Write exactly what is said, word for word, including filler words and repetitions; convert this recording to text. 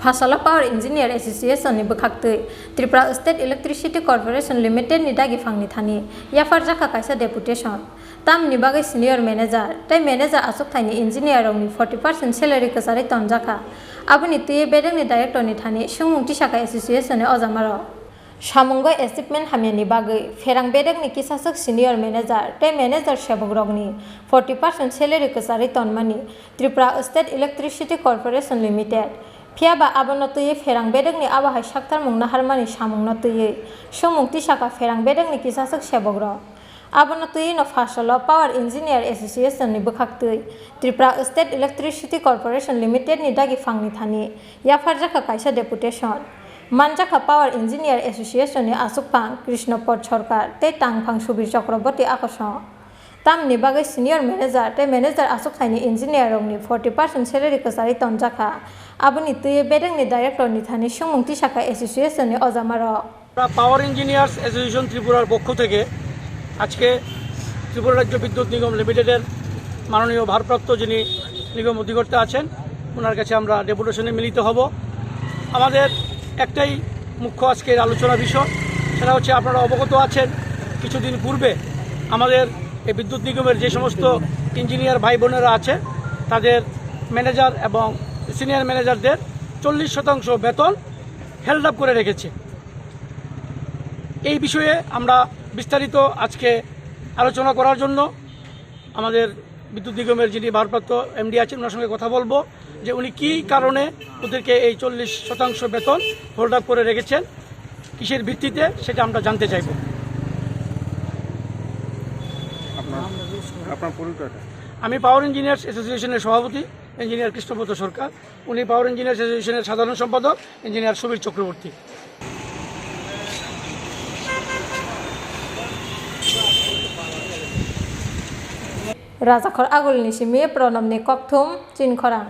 Phasalo Power Engineer Association ni bwkhaktwi Tripura State Electricity Corporation Limited ni dagi phangni thani yapharjakha kaisa deputation. Tamni bagwi senior manager tei manager achukthai ni engineer rokni forty percent salary kwcharwi tonjakha. Aboni twiwi bedekni director ni thani swngmung tisakha association ni ojamarok. Samungo achievement hamyani bagwi pherang bedekni kisaswk senior manager tei manager sebok rokni forty percent salary kwcharwi tonmani Tripura State Electricity Corporation Limited. Phiyaba abono twiwi pherang bedekni abo hai saktarmung naharmani samungno twiwi swngmung tisakha pherang bedekni kisaswk sebokrok. Abono twiwino phasalo Power Engineer Association ni bwkhaktwi Tripura State Electricity Corporation Limited ni dagi phangni thani yapharjakha kaisa deputation. Manjakha Power Engineer Association ni achukphang Krishnapod Sarkar tei tangphang Subir Chakraborty akosong. Tamni bagwi senior manager tei manager achukthai ni engineer rokni forty percent salary kwcharwi tonjakha. Aboni twiwi bedekni director ni thani swngmung tisakha association ni ojamarok. আমরা পাওয়ার engineers association ত্রিপুরার পক্ষ থেকে আজকে ত্রিপুরা রাজ্য বিদ্যুৎ নিগম লিমিটেডের মাননীয় ভারপ্রাপ্ত যিনি নিগম অধিকর্তা আছেন, ওনার কাছে আমরা ডেপুটেশনে মিলিত হব। আমাদের একটাই মুখ্য আজকের আলোচনা বিষয়, সেটা হচ্ছে আপনারা অবগত আছেন, কিছুদিন পূর্বে আমাদের এই বিদ্যুৎ নিগমের যে সমস্ত ইঞ্জিনিয়ার ভাই বোনেরা আছে, তাদের ম্যানেজার এবং সিনিয়র ম্যানেজারদের চল্লিশ শতাংশ বেতন হেল্ড আপ করে রেখেছে। এই বিষয়ে আমরা বিস্তারিত আজকে আলোচনা করার জন্য আমাদের বিদ্যুৎ নিগমের যিনি ভারপ্রাপ্ত এমডি আছেন, ওনার সঙ্গে কথা বলবো যে উনি কী কারণে ওদেরকে এই চল্লিশ শতাংশ বেতন হোল্ড আপ করে রেখেছেন, কিসের ভিত্তিতে, সেটা আমরা জানতে চাইব। আপনার, আপনার পরিচয়টা? আমি পাওয়ার ইঞ্জিনিয়ার্স অ্যাসোসিয়েশনের সভাপতি ইঞ্জিনিয়ার কৃষ্ণপদ সরকার। উনি পাওয়ার ইঞ্জিনিয়ার্স অ্যাসোসিয়েশনের সাধারণ সম্পাদক engineer Subir Chakraborty. Rajakhor Agulni simi Pranabni kokthum Chinkhorang.